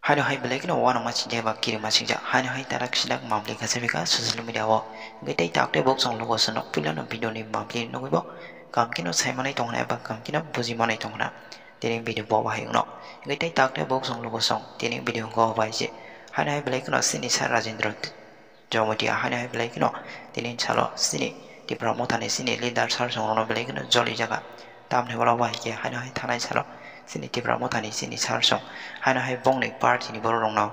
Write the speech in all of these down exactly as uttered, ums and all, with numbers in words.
Haino hai belai kheno uanama sinjak eba kirima singjak. Haino hai tarak sidak mabli kha sebika social media o. Hingke tei takte bok song logo sonok puila no video ni mabli nugui bo. Kam kino saimanai tongna eba kam kino bujimanai tongna. Tini video bo bahai uno. Hingke tei takte bok song logo song. Tini video ko bai je. Haino hai belai kheno sini sa Rajendra Jamatia haino hai belai kheno tini salo sini Tipra Mothani sini leader sir song rono belai kheno joli jaga. Tamni ulo bai khe haino hai thanai salo sini Tipra Mothani sini sir song haino hai bongni party ni borok rokno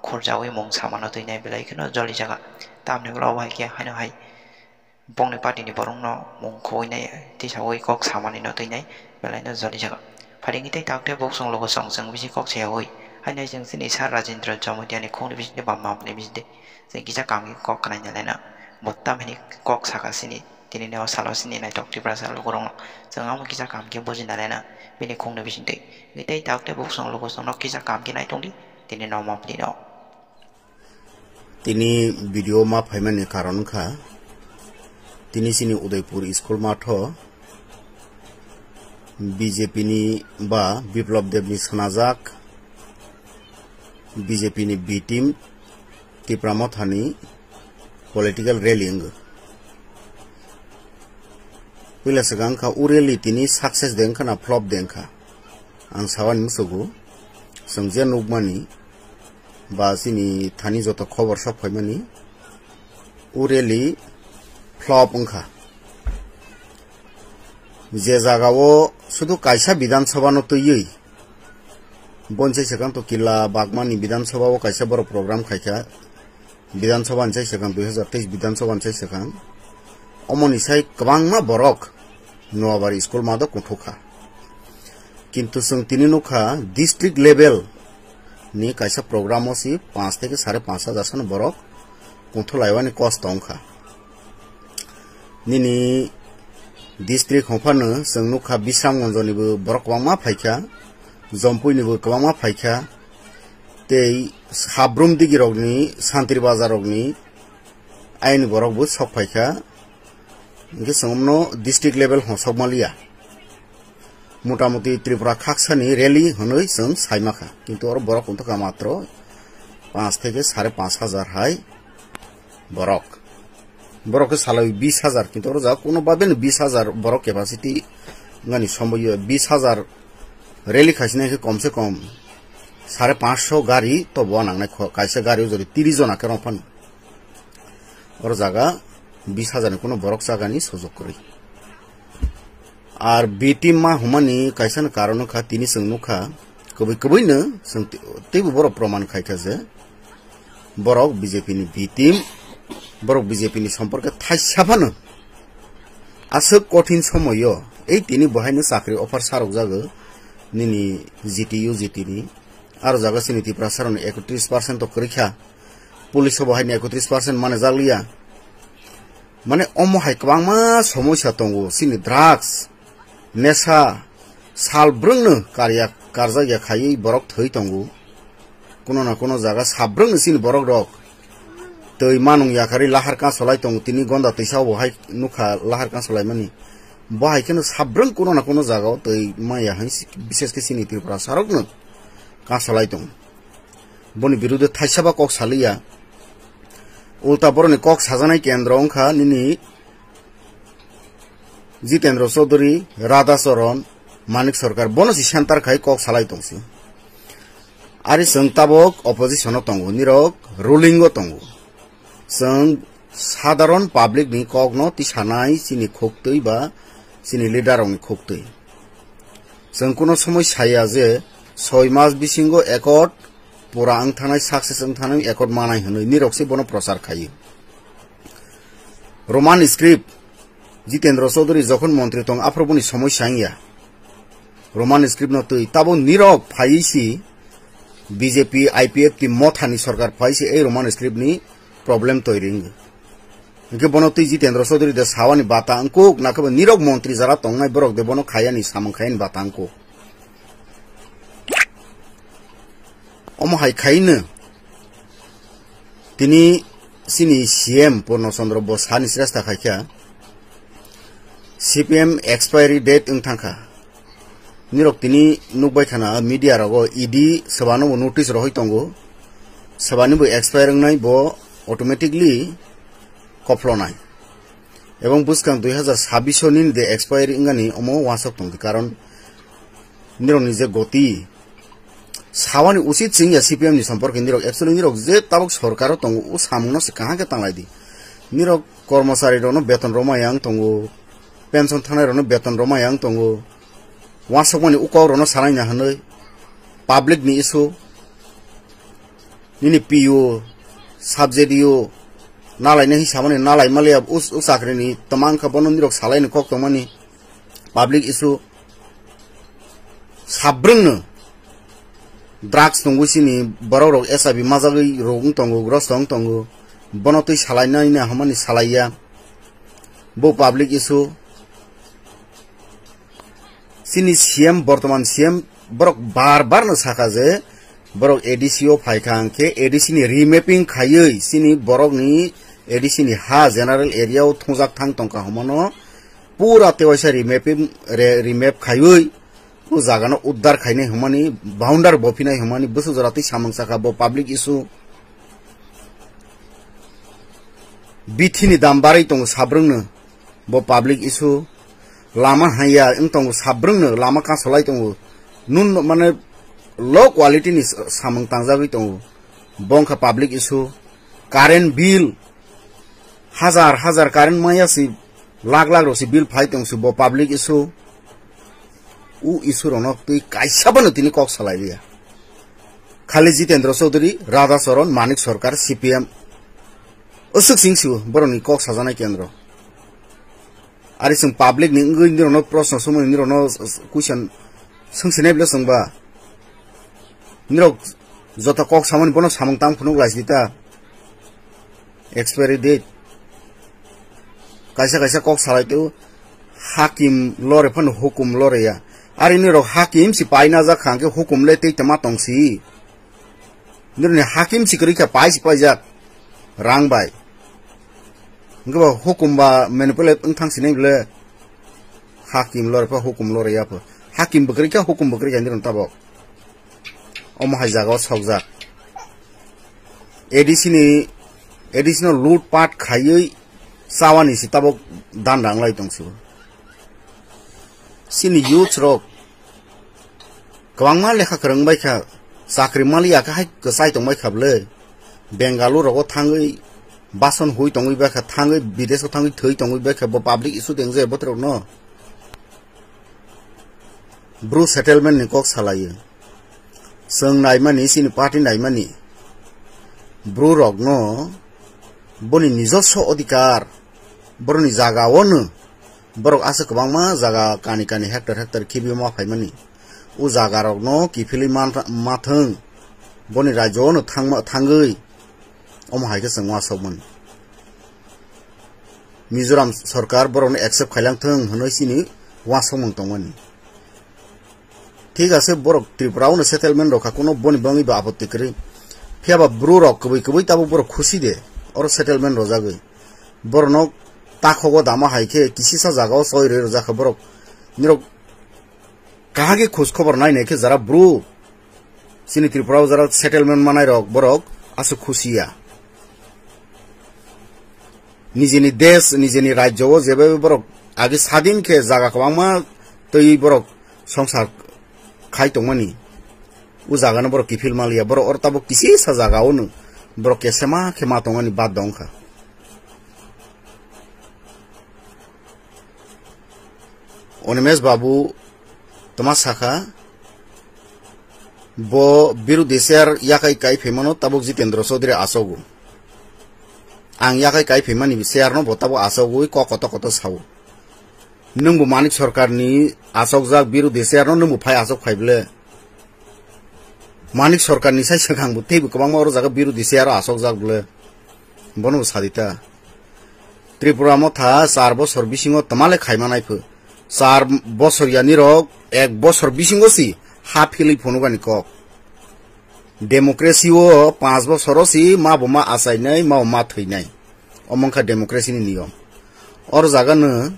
khurjaui mung samano twi nai belai kheno joli jaga. Tamni ulo bai khe haino hai bongni party ni borok no mung khowui nai tisaui kok samani no twi nai belai no joli jaga. Phaidi tei takte bok song logo song chwng bisi kok sayaui haino chwng sini sir Rajendra Jamatia ni khungni bisingtwi ba mamni bisingtwi. Chwng kisa kam khe kok khnai nai laina. Bo tamhini kok saka sini, tini neo salo sini naitok Tiprasa lukurokno. Chwng amo kisa kam khe buji nai laina. Bini khungni bisingtwi. Tei tak tei buk song lukurokno kisa kam khe nai tongdi. Tini no mapli no. Tini video ma phaimani karon wngkha. Tini sini Udaipur school matho B J P ni ba Biplab Deb ni swnajak B J P ni B team Tipra Mothani political rally wngwi. Puila swkang wngkha o rally tini success de wngkha na flop de wngkha. Ang sawani musugo, chwng je nukmani ba chini thani joto khobor sok phaimani o rally flop wngkha. Je jagao sudu kaisa Bidhan Sabha no twiwi, boni sai swkang to Kila Bagmani Bidhan Sabha o kaisa borok program khaikha, Bidhan Sabha ni sai swkang dui hazar teis Bidhan Sabha ni sai swkang, omoni sai kwbangma borok Noabari school mato kunthukha. Kintu chwng tini nukha district level ni kaisa program o si panch theke sare panch hajar sano borok kunthulaiwani kos tongkha. Nini district hongphano chwng nukha Bisramganj ni bo borok kwbangma phaikha, Jompui ni bo kwbangma phaikha, tei Sabrum digi rokni, Santri Bazar rokni ayni borok bo sok phaikha. Hingke chwng omno district level hong sok maliya. Motamuti Tripura khaksani rally hwnwi chwng saimakha, kintu oro borok wngtokha matro panch theke sare panch hajar hai borok. Borok khe salai bis hajar, kintu oro jaga kuno babeno bis hajar borok capacity wngani somboyo, bis hajar rally khaisinai khe komse kom sare panchsho gari to bo nangnai kho, kaisa gari o jodi tris jona khe rong phano. Oro jaga bis hajar ni kuno borok chagani sojok kwrwi. Ar B team ma humani kaisa ni karon wngkha, tini chwng nukha, kwbwi kwbwi no chwng teibo borok proman khaikha je borok B J P ni B team, borok B J P ni somporke thaisa phano aswk kothin somoyo ei tini bohaino chakri offer sarok jago nini G T U G T ni, aro jaga chini Tiprasa rokni ekotris percent to kwrwi kha. Police o bo haini ekotris percent mane jakliya. Mane omo hai kwbangma somosa tongo, chini drugs, nesa, sal brwngno karya, karjakya khaiwi borok thwi tongo. Kuno na kuno jaga sabrwngno chini borok rok twi manung yakarwi lahar kasolai tongo, tini gonda twisa bo hai nukha lahar kasolaimani. Bo hai kheno sabrwng kuno na kuno jaga o twi maya hai, bises khe chini Tripura sarokno kasolai tongo. Boni birude thaisaba kok saliya. Ulta boroni kok sajaknai kendro wngkha nini Jitendra Chaudhary, Radha Charan, Manik Sarkar, bono si center khai kok salai tongsi. Ari chwng tabok opposition o tongo, nirok ruling o tongo. Chwng sadharon public ni kok no tisanai chini khuktwi ba chini leader rok ni khuktwi. Chwng kuno somoi saya je soi mas bisingo accord pura wng thanai, success wng thanai accord manai hwnwi nirok se bono prochar khaio. Roman script Jitendra Chaudhary jokhon montri tong aphuru boni somoi sa wngya. Roman script no twi tabo nirok phaiwi si B J P I P F T mothani sorkar phai si ei Roman script ni problem toiri wngwi. Hingke bono twi Jitendra Chaudhary de sawani bata wngkuk, nakhe bo nirok montri jara tongnai borok de bono khayani samung khayani bata wngkuk. Omo hai khaino tini chini C M Purno Chandra bo sani sresta khaikha, C P M expiry date wng thangkha. Nirok tini nukbai khana media rogo E D sebano bo notice rohoi tongo, sebani bo expire wngnai bo automatically koplonai. Ebong bwskang dui hazar sabbish o nini de expire wngani omo wasok tongdi, karon nirokni je goti sawani usit singya C P M ni somporke nirok, actually nirok je tabok sorkaro tongo o samungno se kaham khe tanglaidi. Nirok kormosari rokno beton romaya wng tongo, pension thangnai rokno beton romaya wng tongo, wasokmani o kok rokno sanai na hwnwi public ni issue, nini P O, subject O nalainai hinwi samani nalai maliya, us-, usakrini twmang kha bono nirok salaini kok tongmani public issue. Sabrwngno drugs tongwi sini borok rok S I V majagwi rok wng tongo, grosto wng tongo, bono twi salainai na hwnmani salaiya, bo public issue. Chini C M, bortoman C M borok bar bar no saka je borok A D C o phai kha hwnkhe A D C ni remapping khaiwi chini borok ni A D C ni ha general area o thungjak thang tongkha hwnmano pura tewaisa remapping re-, remap khaiwi o jaga no uddar khainai hwnmani, boundary bophinai hwnmani bwswk jora twi samung saka bo public issue. Bithi ni dam barwi tongo sabrwngno, bo public issue. Lama haiya wng tongo sabrwngno, lama kasolai tongo, nun mane low quality ni s-, samung tangjagwi tongo, bo wngkha public issue. Current bill, hajar hajar current maya si, lakh lakh rok si bill phai tong si, bo public issue. U issue rokno twi kaisa bono tini kok salai liya. Khali Jitendra Chaudhary, Radha Charan, Manik Sarkar, C P M. Aswk sing si borokni kok sajaknai kendro. Ari chwng public ni wngwi nirokno proshno swngmani nirokno question swngsinai bwle chwngba. Nirok joto kok samani bono samung tang phunuk lai sita. Expiry date. Kaisa kaisa kok salai teo hakim lore phano hukum lore ya. Ari nirok hakim si paina jak kha hwnkhe hukum le tei tama tong si. Nirokni hakim si kwrwi kha pai si paijak rang bai. Hwnkhe bo hukum ba manipulate wng thang sinai bwle hakim lore pha hukum lore ya pha. Hakim bo kwrwi kha hukum bo kwrwi kha nirok tabok. Omo hai jaga o sokjak. A D C ni, A D C no loot pat khaiwi chawani si tabok dan rang lai tong si. Chini youth rok kwbangma lekha kwrwng bai kha, chakri maliya khe hai kwchai tong bai kha bwle. Bengaluru rogo thangwi bason hui tongwi bai kha, thangwi bidesh o thangwi thwi tongwi bai kha, bo public issue de wng je bote rok no. Bru settlement ni kok salaio. Chwng naimani, chini party naimani. Bru rokno boni nijoswo odhikar, boroni jaga ono borok aswk kwbangma jaga kani kani hectare hectare khibiwi ma phaimani. O jaga rokno kiphilwi man-, mathwng, boni rajyo ono thangma, thangwi omo hai khe chwng uansukmani. Mizoram sorkar borokno accept khailang thung hwnwi chini uansukmung tongmani. Thik ase, borok Tripura ono settlement rokha, kuno boni bangwi ba apotti kwrwi. Phiya ba bru rok kwbwi kwbwi tabuk borok khusi de, oro settlement rojagwi. Borokno takhogo dama hai khe kisisa jaga o soi rwi rwjak kha borok. Nirok kahage khoj khobor nai nai khe jara bru chini Tripura o jara settlement manai rok borok aswk khusi ya. Nijini desh, nijini rajyo o jebe borok age sadin khe jaga kwbangma twi borok songsar khai tongmani. O jaga no borok kiphil maliya, borok oro tabuk kisisa jaga o no borok kesema khe ma tongmani bad dong kha. Onimesh Babu toma sakha, bo birodhi chair yakai kai phaimano tabuk Jitendra Chaudhary achogo. Ang yakai kai phaimani chair no bo tabuk achogwi kok koto koto sao. Nwngbo Manik Sarkarni achokjak birodhi chair no nwngbo phai achok phai bwle. Manik Sarkarni sai swkang bo teibo kwbangma oro jaga birodhi chair o achokjak bwle. Bono bo sadi ta. Tripura Motha char bosor bisingo twmale khaima nai pho. Char bosor yani rok ek bosor bisingo si ha philwi phunukani kok. Democracy o panch bosor o si ma bo ma achainai, ma bo ma thwinai. Omo wngkha democracy ni niyom. Oro jaga no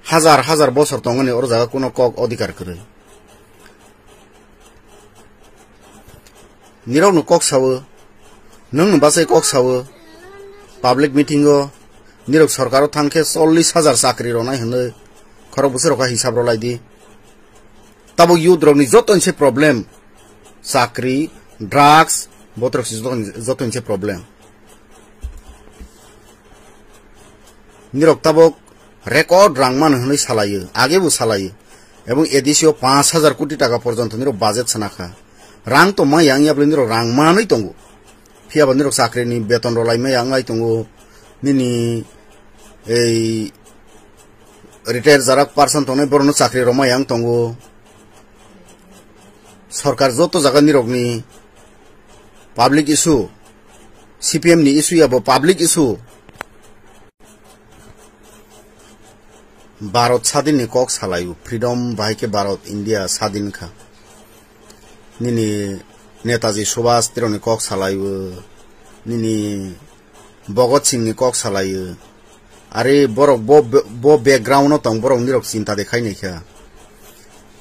hajar hajar bosor tongmani oro jaga kuno kok odhikar kwrwi. Nirokno kok sao, nwngno bachai kok sao, public meeting o nirok sorkaro thang khe chollish hajar chakri ronai hwnwi khorok bwswk rok hisab rwlai di. Tabuk youth rokni joto se problem, chakri, drugs, botrok se joto, joto se problem. Nirok tabuk record rang mano hwnwi salaio, age bo salaio. Ebong A D C o panch hajar koti taka porjonto nirok budget sana kha. Rang to maya wngya bwle nirok rang manwi tongo. Phiya ba nirok chakri ni beton rwlai maya wnglai tongo. Nini ei retire jarak person tongnai borokno chakri rwmai ang tongo. Sorkar joto jaga nirokni public issue, C P M ni issue ya bo public issue. Bharat sadin ni kok salai o, freedom bahai khe Bharat India sadin kha. Nini Netaji Subhash Tironi kok salai o, nini Bhagat Singh ni kok salai o. Are borok bo, bo background o tong, borok nirok chinta de khai nai kha.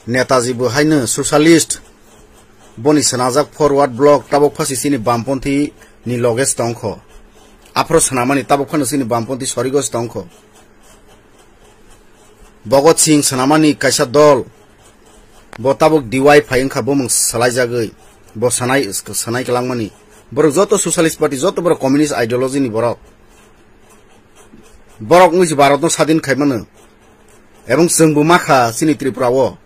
Netaji bo haino socialist, boni swnajak forward bloc tabuk phasi chini bamponthi ni loge se tong kho. Aphro swnamani tabuk phano chini bamponthi sorigo se tong kho. Bhagat Singh swnamani kaisa dol, bo tabuk D Y phai wngkha, bumung swlaijagwi, bo sanai, sanai kwlangmani. Borok joto Socialist Party, joto borok communist ideology ni borok. Borok wngwi se Bharat no sadin khai mano. Ebong chwngbo makha chini Tripura o.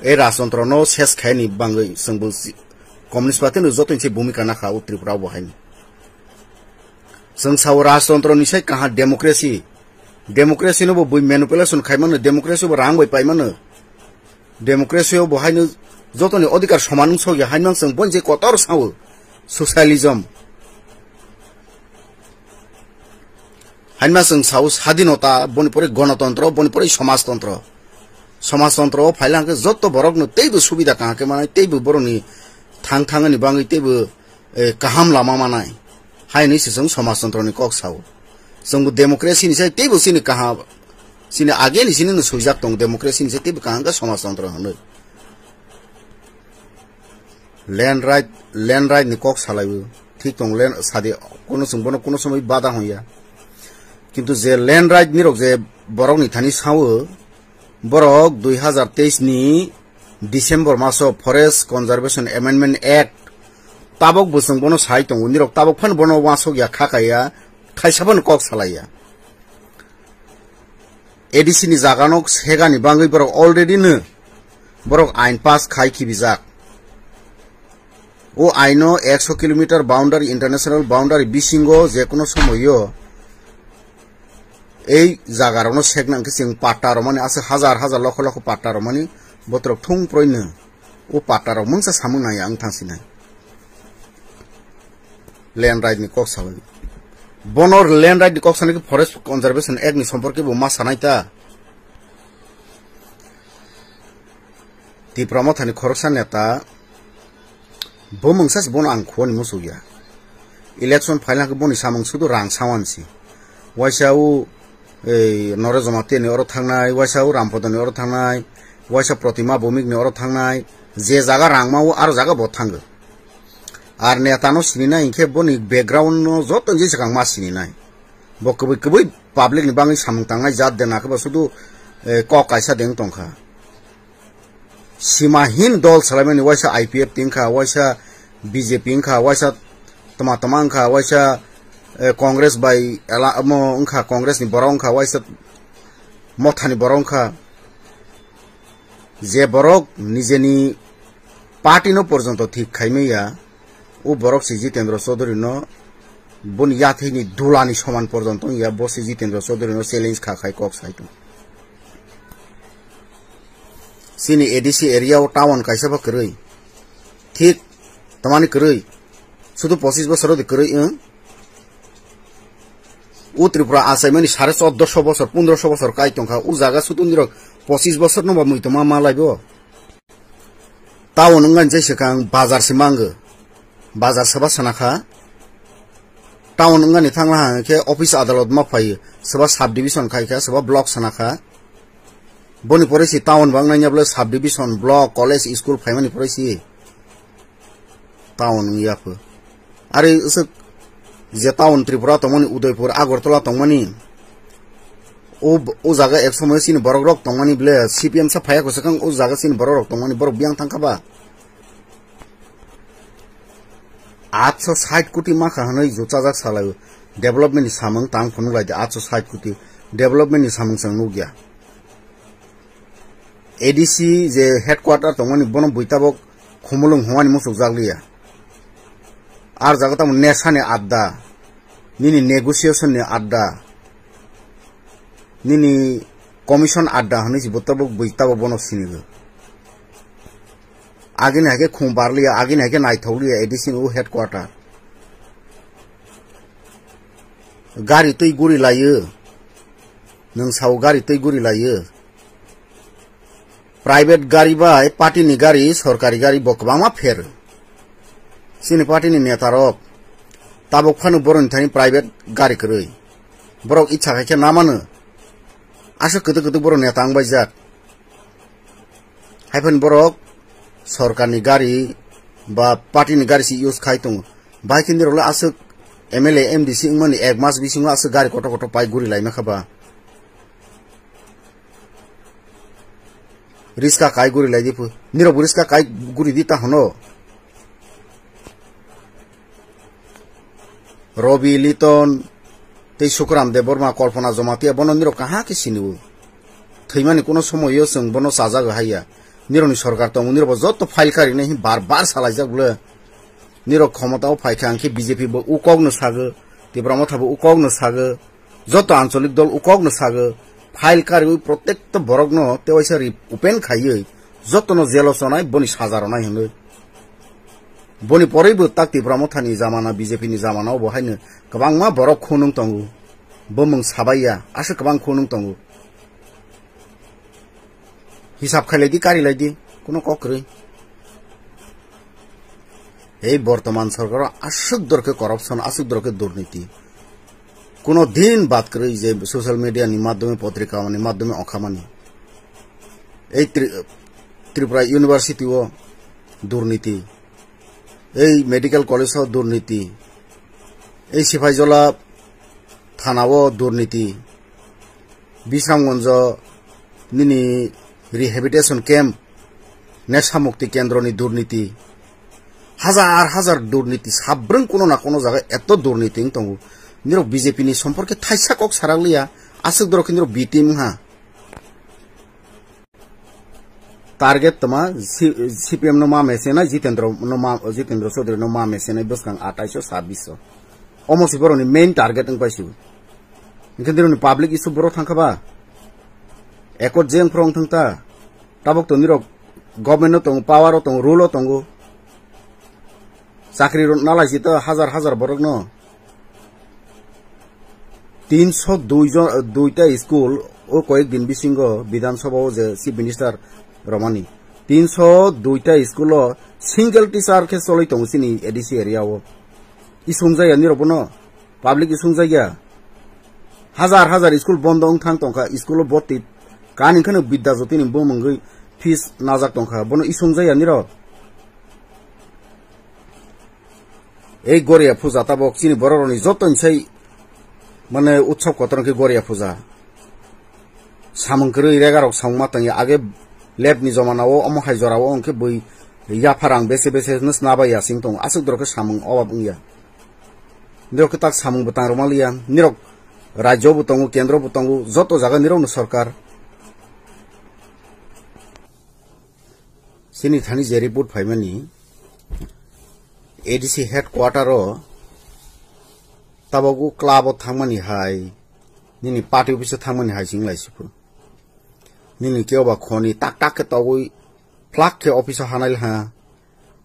E rajtantro no ses khai ni bangwi chwngbo si-, Communist Party no joto se bhumika nakha o Tripura o bo haino. Chwng sao rajtantro ni sai kaha democracy. Democracy no bo bui manipulation khai mano, democracy bo rang bai pai mano. Democracy o bo haino jotoni odhikar soman wng sokya, haino chwng bonje kotor sao socialism. Haino chwng sao sadinota, boni pore gonotontro, boni pore somajtontro. Somajtontro o phaila hwnkhe joto borokno teibo subida kaham khe manai, teibo borokni thang thangani bangwi teibo eh, kaham lama manai. Hai hinwi se chwng somajtantro ni kok sao. Chwngbo democracy ni sai teibo chini kaham, chini age ni chini no swijak tong, democracy ni sai teibo kaham khe somajtantro hinwi. Land right, land right ni kok salaibo. Thik tong land sadi, kono chwng bono kono somoi bada honya. Kintu je land right ni rok je borok ni thani sao, borok dui hazar teis ni December maso Forest Conservation Amendment Act tabok bo chwng bono sai tongo, nirok tabok phano bono uansuk ya, kha kaiya, khaisa phano kok salaiya. A D C ni jaga no segani bangwi borok already no borok ain pass khai khibijak. O aino ekso kilometer boundary, international boundary bisingo je kono somoyo ei jaga rokno sekna hwnkhe chwng patta romani, aswk hajar hajar lokho lokho patta romani, botrok thung proino o patta rok mungsa samung nangya wng thang sinai. Land right ni kok sawi. Bono land right ni kok sanai khe Forest Conservation Act ni somporke bo ma sanai ta. Tipra Mothani khoroksa neta, bo mungsa se bono ang khuani muchukya. Election phaila khe boni samung sudu rang sawan si. Waisa o, ei, Noresh Jamatia ni oro thangnai, waisa o Rampada ni oro thangnai, waisa Protima Bhowmik ni oro thangnai, je jaga rang ma o aro jaga bo thango. Ar neta no sininai hinkhe boni background no joto jesa kang ma sininai. Bo kwbwi kwbwi public ni bangwi samung tangnai jat de, nakhe bo sudu, eh, kok kaisa de wng tongkha. Simahin dol salaimani, waisa I P F T wngkha, waisa B J P wngkha, waisa toma toma wngkha, waisa, eh, Congress bai ela-, omo wngkha, Congress ni borok wngkha, waisa Mothani borok wngkha. Je borok nijeni party no porjonto thik khaimaya, o borok se Jitendra Chaudhary no boni yathai ni dula ni soman porjonto wngya, bo se Jitendra Chaudhary no challenge kha khai kok sai tong. Chini A D C area o town kaisa pha kwrwi. Thik tamani kwrwi. Sudu pochis bosor de kwrwi wng. O Tripura achaimani sare choddoso bosor, pondroso bosor kai tongkha. O jaga sudu nirok pochis bosor no ba mui tongma ma laibo. Town wngani jai swkang bazar se mango. Bazar seba sana kha. Town wngani thangla hang khe office adalot ma phaio. Seba sub division khai kha, seba block sana kha. Boni pore si town bang nanya bole sub division, block, college, school phaimani pore si. town wngya pho. Are aswk je town Tripura tongmani, Udaipur, Agartala tongmani, o, o jaga ek somoyo chini borok rok tongmani bwle C P M sa phaiya kwswkang, o jaga chini borok rok tongmani borok biyang thangkha ba? Atso sait koti makha hwnwi juchajak salai, development ni samung tang phunuk lai di, atso sait koti development ni samung chwng nukya. A D C je headquarter tongmani bono bui tabok Khumulwng hwnmani muchukjak liya. Ar jaga tamo nesani adda, nini negotiation ni adda, nini commission adda hwnwi si bo tabok bui tabok bono sinigo. Agini hai khe khum barliya, agini hai khe naithokliya A D C ni o headquarter. Gari twi guri laio. Nwng sao gari twi guri laio. Private gari bai party ni gari, sorkari gari bo kwbangma pher. Chini party ni neta rok tabok phano boroni thani private gari kwrwi. Borok icha khai khe namano. Aswk kwtwk kwtwk borok neta wngbaijak. Haiphano borok sorkarni gari ba party ni gari se use khai tongo. Bai khe nirok le aswk M L A, M D C wngmani ek mas bisingo aswk gari kotor kotor pai guri laima kha ba. Riska kai guri lai di phu. Nirok bo riska kai guri di ta hono. Robi Liton tei Sukuram Debbarma, Kalpana Jamatia bono nirok kaham khe siniwo. Thwimani kuno somoyo chwng bono chajago haiya. Nirokni sorkar tongo, nirok bo joto file karinai hin bar bar salaijak bwle. Nirok khomotao phaikha hwnkhe B J P bo ukokno sago, Tipra Motha bo ukokno sago. Joto ancholik dol ukokno sago, file kariwi protekto borokno tewaisa ri open khaiwi jotono jelo chonai boni saja rwnai hwnwi. Boni porwibo tak Tipra Mothani jamana, B J P ni jamana obo haino kwbangma borok khunung tongo. Bumung sabaiya, aswk kwbang khunung tongo. Hisab khailai di, kari lai di, kuno kok kwrwi. Ei bortoman sorkaro aswk dorkhe corruption, aswk dorkhe durniti. Kuno din bad kwrwi je social media ni madhyome, potrika ni madhyome okhamani. Ei Tri-, Tripura University o durniti. Ei medical college o durniti. Ei Sipaijola thana o durniti. Bisramganjo nini rehabilitation camp, Nesha Mukti Kendro ni durniti. Hajar hajar durniti, sabrwng kuno na kuno jaga eto durniti wng tongo. Nirok B J P ni somporke thaisa kok sarak liya, aswk dorok khe nirok B team wngha. Target toma C-, C P M no ma mese na Jitendra no ma, Jitendra Chaudhary no ma mese na bwskang atais o sabis o. Omo si borok ni main target wng pai si. Hingke dironi public issue borok thang kha ba. Accord jeng phrong thang ta. Tabok to nirok government no tongo, power o tongo, rule o tongo. Chakri ro-, nalai si to hajar hajar borok no. Tinso dui jon, duita school o koyek din bisingo Bidhan Sabha o je Chief Minister romani. Tinso duita school o single teacher khe choloi tongo chini A D C area o. Isung jaya nirok bono, public isung jaya. Hajar hajar school bondo wng thang tongkha, school o boti. Kani kheno Bidya Jyoti ni bumungwi fees najak tongkha, bono isung jaya nirok. Ei Goria puja tabok chini borok rokni joto ni sai mane utsob kotor wngkhe Goria puja. Samung kwrwi rega rok samung ma tangya age lab ni jomana o omo hai jora o wngkhe bui yapharang bese bese hwnwi sna bai ya sing tongo aswk dorok khe samung obab wngya. Nirok khe tak samung bo tang rwma liya nirok rajyo bo tongo kendro bo tongo joto jaga nirok no sorkar. Chini thani je report phaimani A D C headquarter o tabok o club o thangmani hai nini party office o thangmani hai sing lai siphu nini kebo khoni tak tak khe togwi plak khe office o hanai ha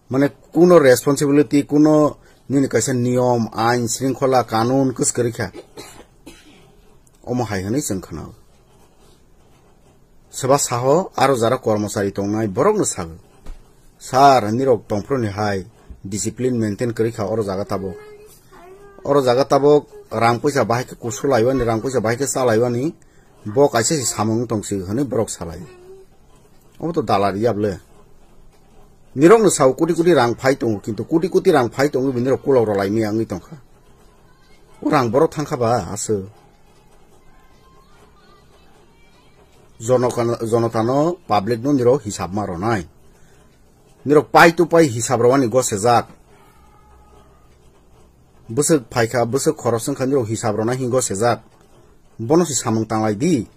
mane kuno responsibility kuno nini kaisa niyom ain sringkhola kanun kwskwrwi kha omo hai hwnwi chwng khna. Seba saho aro jara kormochari tongnai borokno sago, "Sir, nirok tongphuru ni hai discipline maintain kwrwi kha oro jaga tabok. Oro jaga tabok rang puisa bahai khe kusu laiwani, rang puisa bahai khe cha laiwani, bo kaisa se samung wng tong si," hwnwi borok salai. Obo to dalari yable. Nirok no sao koti koti rang phai tongo, kintu koti koti rang phai tongo, bini rok kulok rwlai maya wngwi tongkha. O rang borok thangkha ba aswk. Jonokano-, jonotano, public no nirok hisab ma rwnai. Nirok pai to pai hisab rwani gosejak. Bwswk phaikha, bwswk khorok swngkha nirok hisab rwnai hinwi gosejak. Bono se samung tanglai di.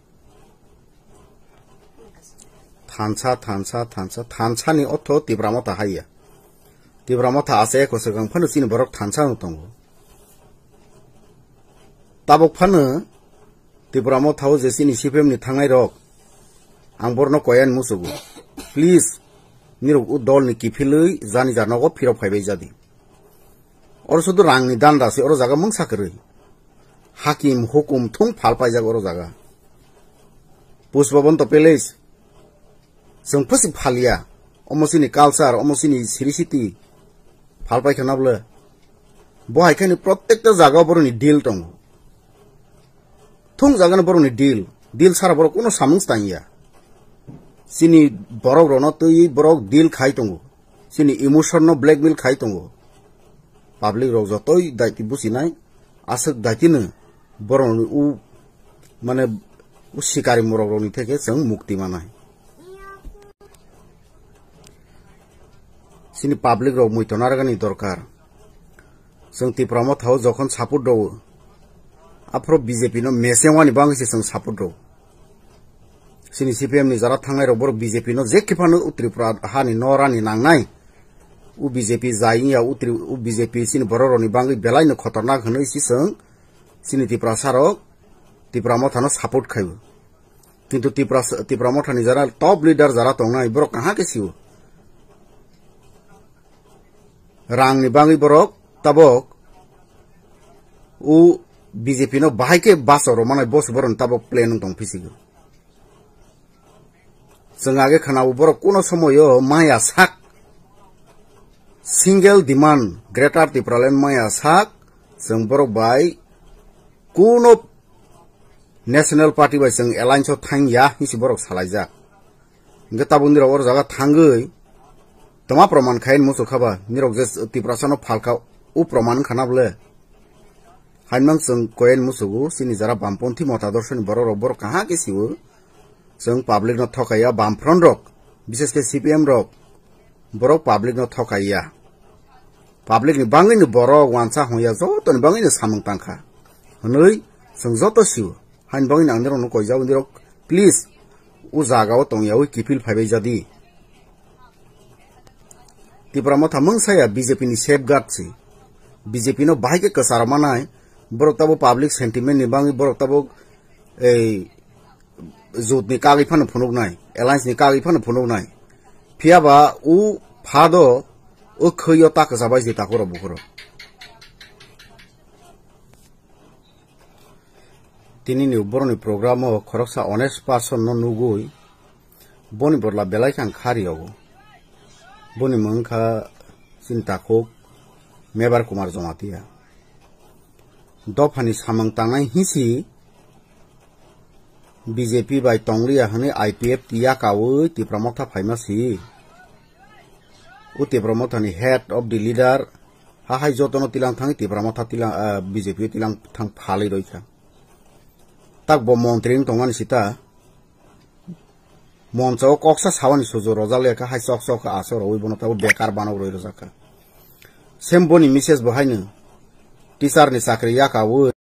Thansa, thansa, thansa, thansa ni otho Tipra Motha haiya. Tipra Motha achaia kwchwkang phano chini borok thansa no tongo. Tabuk phano Tipra Motha o je chini C P M ni thangnai rok, ang borno koyan musugo. Please, nirok o dol ni kiphilwi jani ja nogo phirok phaibai jadi. Oro sudu rang ni danda se oro jaga mungsa kwrwi. Hakim hukum thung phal paijak oro jaga. Pushpabanta Palace. Chwng phusi phalia. Omo chini culture, omo chini siri siti. Phal paikha na bwle. Bo hai khani protekta jaga boroni deal tongo. Thung jaga no boroni deal. Deal sara borok kuno samung tangya. Chini borok rono twi borok deal khai tongo. Chini emotion no blackmail khai tongo. Public rok jotoi daiti businai, aswk daitino borokni u, mane, u sikari morok rokni theke chwng mukti manai. Chini public rok muitonargani dorkar. Chwng Tipra Motha o jokhon support rwo, aphuru B J P no mesengwani bangwi se chwng support rwo. Chini C P M ni jara thangnai rok borok B J P no je kiphano u Tripura hani no rani nangnai. U B J P jai wngya u Tri-, u B J P chini borok rokni bangwi belai no khotornak hwnwi si chwng chini Tiprasa rok Tipra Motha no support khaio. Kintu Tipra, Tipra Motha ni jara top leader jara tongnai borok kaham khe sio. Rang ni bangwi borok tabok u B J P no bahai khe baso rw manai boss borok ni tabok plan wng tong phisigo. Chwng age khwnao borok kuno somoyo maya sak, single demand, Greater Tipraland maya sak, chwng borok bai kuno National Party bai chwng alliance o thang ya hinwi borok salaijak. Hingke tabuk nirok oro jaga thangwi toma proman khain muchuk khaba, nirok je Tiprasa no phalka u proman wngkha na bole. Hainmang chwng koyen muchugo, chini jara bamponthi motadorshoni borok rok borok kaham khe sio. Chwng public no thokaiya, bamfront rok, bishesh khe C P M rok, borok public no thokaiya. Public ni bangwi ni borok wansa hongya, joto ni bangwi ni samung tangkha. Hwnwi chwng joto sio. Hain bangwi ang nirok no koijak, nirok please o jaga o tongya wi kipil phaibai jadi. Tipra Motha mungsaya B J P ni safeguard si. B J P no bahai khe kwcharo manai, borok tabo public sentiment ni bangwi borok tabo ei jut ni kagwi phano phunuknai, alliance ni kagwi phano phunuknai. Phiya ba o phado o khwi o ta kwcha bai si takhurok bukhurok. Tini ni boroni program o khoroksa honest person no nugui, boni borla belai khe ang kha riyogo. Boni mung kha chini takhuk Mebar Kumar Jamatia. Dophani samung tangnai hisi B J P bai tongliya hwnwi I P F T yakaui Tipra Motha phaima si. O Tipra Motha ni head of the leader ha hai jotono tilang thangwi Tipra Motha tilang, ah, B J P o tilang thang phalwi roi kha. Tak bo montri wng tongmani sita. Moncha o koksa sawani suju rojak le kha hai chok chok khe aswk rogwi bono tabo bekar banok roi rojak kha. Sem boni message bo haino teacher ni chakri yakaui.